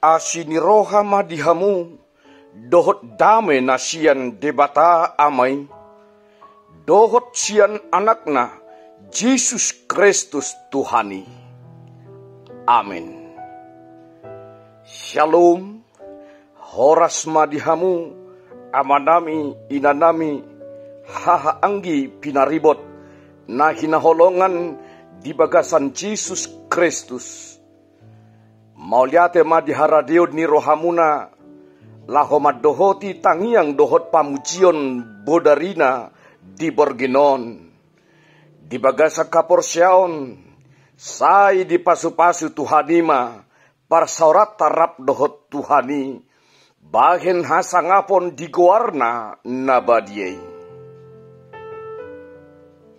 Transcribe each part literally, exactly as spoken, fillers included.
Asi ni roha ma di hamu, dohot dame na sian Debata Ama i, dohot sian Anakna, Jesus Kristus Tuhan i. Amen. Shalom. Horas ma di hamu, amanami, inanami, haha anggi pinaribot, na hinaholongan di bagasan Jesus Kristus. Mauliate ma di haradeon ni rohamuna, laho mandohoti tangiang dohot pamujion bodarina di borngin on. Di bagasan haporseaon, sai dipasupasu Tuhan i ma, parsaoranta rap dohot Tuhan i, bahen hasangapon di goarna na badia i.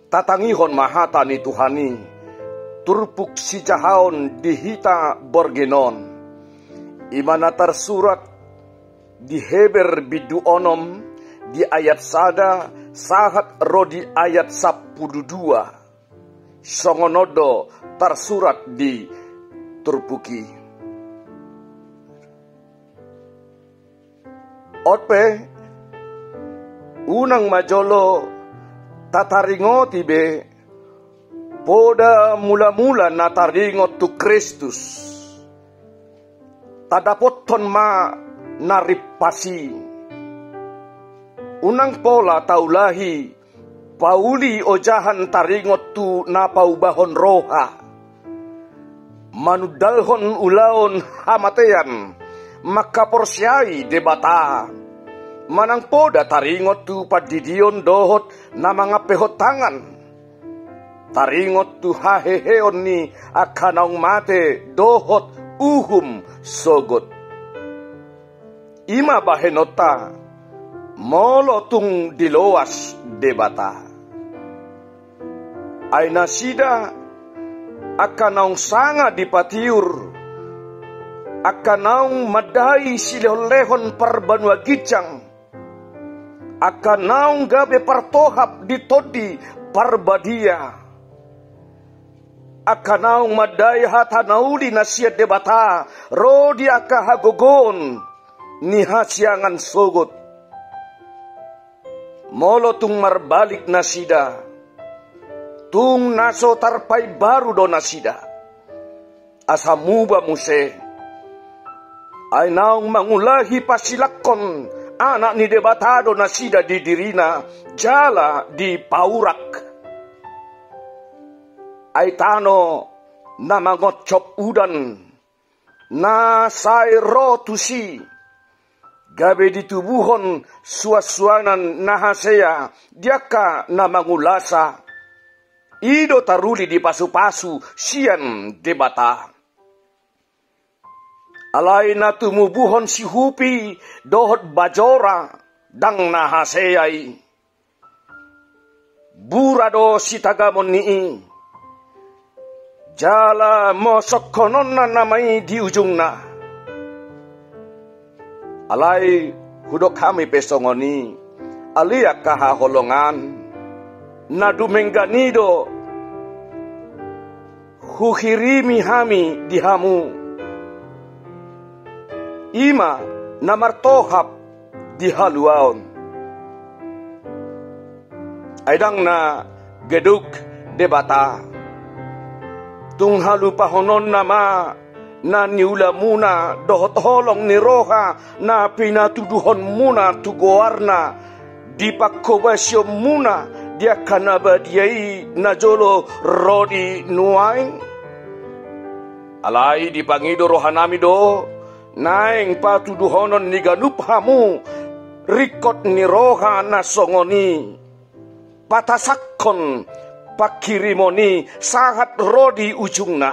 Tatangihon ma hata ni Tuhan i, turpuk sijahaon di hita borngin on. I ma na tarsurat di Heber bindu onom, di ayat sada, sahat ro di ayat sampulu dua. Songon on do tarsurat di turpuk i. On pe, unang ma jolo tataringoti be poda mulamula na taringot tu Kristus. Tadapothon ma na rimpas i. Unang pola taulahi pauli ojahan taringot tu na paubahon roha, manundalhon ulaon hamatean, mangkaporseai Debata, manang poda taringot tu pandidion dohot na mangampehon tangan, taringot tu haheheon ni angka naung mate dohot uhum sogot. I ma bahenonta, molo tung diloas Debata. Ai nasida, angka naung sanga dipatiur, angka naung mandai silehonlehon parbanua ginjang, angka naung gabe partohap di Tondi Parbadia, angka naung mandai hata na uli na sian Debata, ro di angka hagogoon ni hasiangan sogot. Molo tung marbalik nasida, tung na so tarpaimbaru do nasida. Asa muba muse. Ai naung mangulahi pasilangkon Anak ni Debata do nasida di dirina, jala dipaurak. Ai tano na mangoncop udan, na sai ro tusi, gabe ditubuhon suansuanan na hasea di angka na mangulasa. I do taruli dipasupasu sian Debata. Alai na tumubuhon sihupi dohot bajora, ndang na hasea i. Bura do sitagamon ni i. Jala mosongkononna nama i di ujungna. Alai hudok hami pe songon i, ale angka haholongan, na dumenggan i do huhirimi hami di hamu. I ma na martohap di haluaon. Ai ndang na geduk Debata. Tung halupahononna ma na niulamuna dohot holong ni roha na pinatuduhonmuna tu goarna, di pangkobasionmuna di angka na badia i najolo ro di nuaeng. Alai dipangido rohanami do naeng patuduhonon ni ganup hamu ringkot ni roha na songon i, patasakhon panghirimon i sahat ro di ujungna.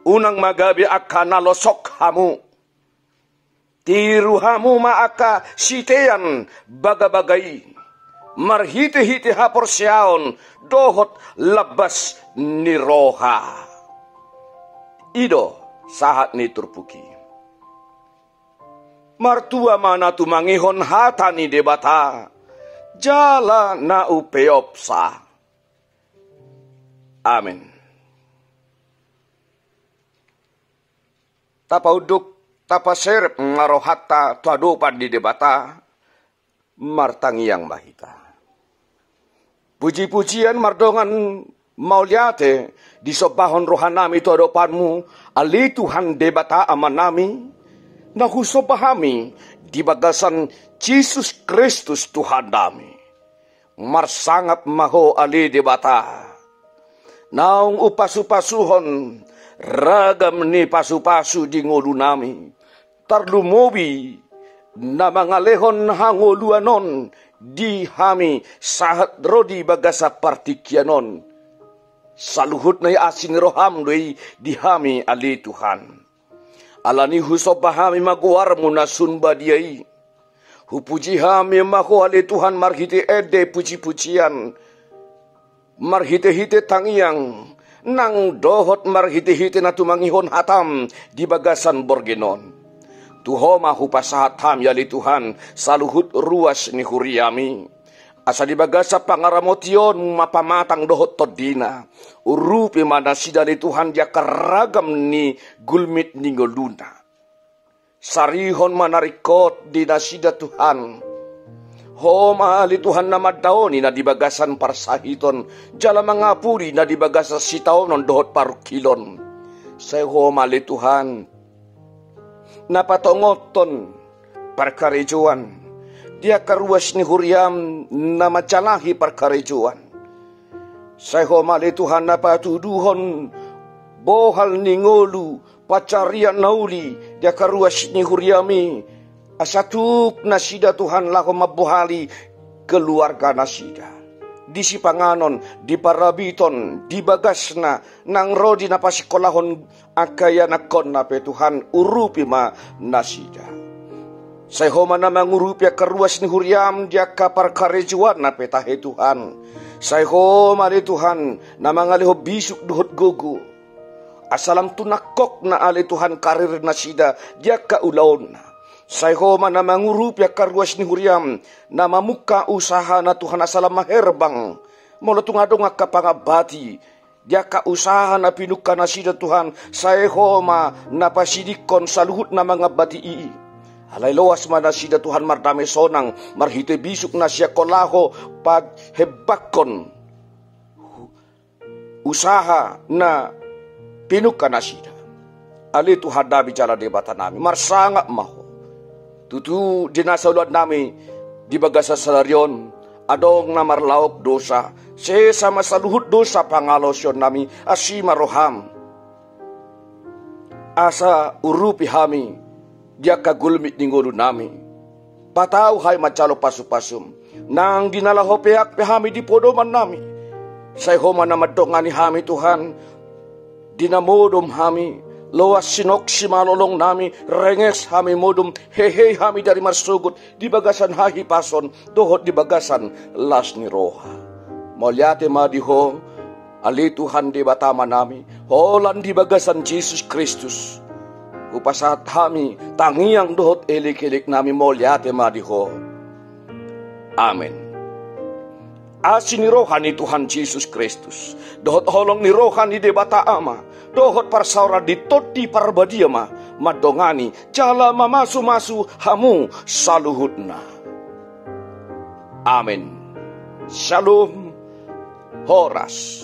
Unang ma gabe angka na losok hamu. Tiru hamu ma angka sitean bagabaga i, marhitehite haporseaon dohot lambas ni roha. I do sahat ni turpuk i. Martua ma na tumangihon hata ni Debata, jala na umpeopsa. Amen. Tapaunduk, tapaserep ma rohanta tu adopan ni Debata, martangiang ma hita. Pujipujian mardongan mauliate disombahon rohanami tu adopanmu, ale Tuhan Debata Amanami, na husomba hami di bagasan Jesus Kristus Tuhannami. Marsangap ma Ho ale Debata, naung hupasupasuhon ragam ni pasupasu di ngolunami, tarlumobi na mangalehon hangoluan on di hami sahat ro di bagasan partingkian on. Saluhutna i asi ni roham do i di hami ale Tuhan. Alani i husomba hami ma goarmu na sun badia i. Hupuji hami ma Ho ale Tuhan marhite ende pujipujian, marhitehite tangiang, nang dohot marhitehite na tumangihon hatam di bagasan borngin on. Tu Ho ma hupasahat hami ale Tuhan saluhut ruas ni huriami, asa di bagasan pangaramotionmu ma pamatang dohot tondina. Urupi ma nasida ale Tuhan di angka ragam ni gulmit ni ngoluna. Sarihon ma na ringkot di nasida Tuhan. Ho ma ale Tuhan na mandaoni na di bagasan parsahiton, jala mangapuli na di bagasan sitaonon dohot parungkilon. Sai Ho ma ale Tuhan na patongothon parkarejoan di angka ruas ni huriam na manjalahi parkarejoan. Sai Ho ma ale Tuhan na patuduhon bohal ni ngolu, pansarian na uli di angka ruas ni huriami, asa tuk nasida Tuhan laho mambohali keluarga nasida di sipanganon, di parabiton, di bagasna, nang ro di na pasingkolahon angka ianakkonna pe Tuhan, urupi ma nasida. Sai Ho ma na mangurupi angka ruas ni huriam di angka parkarejoanna pe tahe Tuhan. Sai Ho ma ale Tuhan na mangalehon bisuk dohot gogo, asa lam tu nangkokna ale Tuhan karir nasida di angka ulaonna. Sai Ho ma na mangurupi angka ruas ni huriam na mamungka usahana Tuhan asa lam maherbang. Molo tung adong angka pangambati di angka usaha na pinungka nasida Tuhan, sai Ho ma na pasidingkon saluhut na mangambati i. Alai loas ma nasida Tuhan mardame sonang marhite bisuk na sian Ho laho pahembanghon usaha na pinungka nasida. Ale Tuhannami jala Debatanami, marsangap ma Ho. Tutu di na saulaonnami di bagasan sadari on, adong na marlaok dosa, sesa ma saluhut dosa pangalaosionnami, asi ma roham. Asa urupi hami di angka gulmit ni ngolunami. Patau hami manjalo pasupasum. Nang di na laho peak pe hami di podomannami, sai Ho ma na mandongani hami Tuhan. Di na modom hami, loas sinok simalolongnami, renges hami modom, hehe hami dari marsogot di bagasan hahipason dohot di bagasan las ni roha. Mauliate ma di Ho, ale Tuhan Debata Amanami, holan di bagasan Jesus Kristus hupasahat hami tangiang dohot elekeleknami, mauliate ma di Ho. Amen. Asi ni roha ni Tuhan Jesus Kristus dohot holong ni roha ni Debata Ama dohot parsaoran ni Tondi Parbadia ma mandongani jala mamasumasu hamu saluhutna. Amen. Shalom. Horas.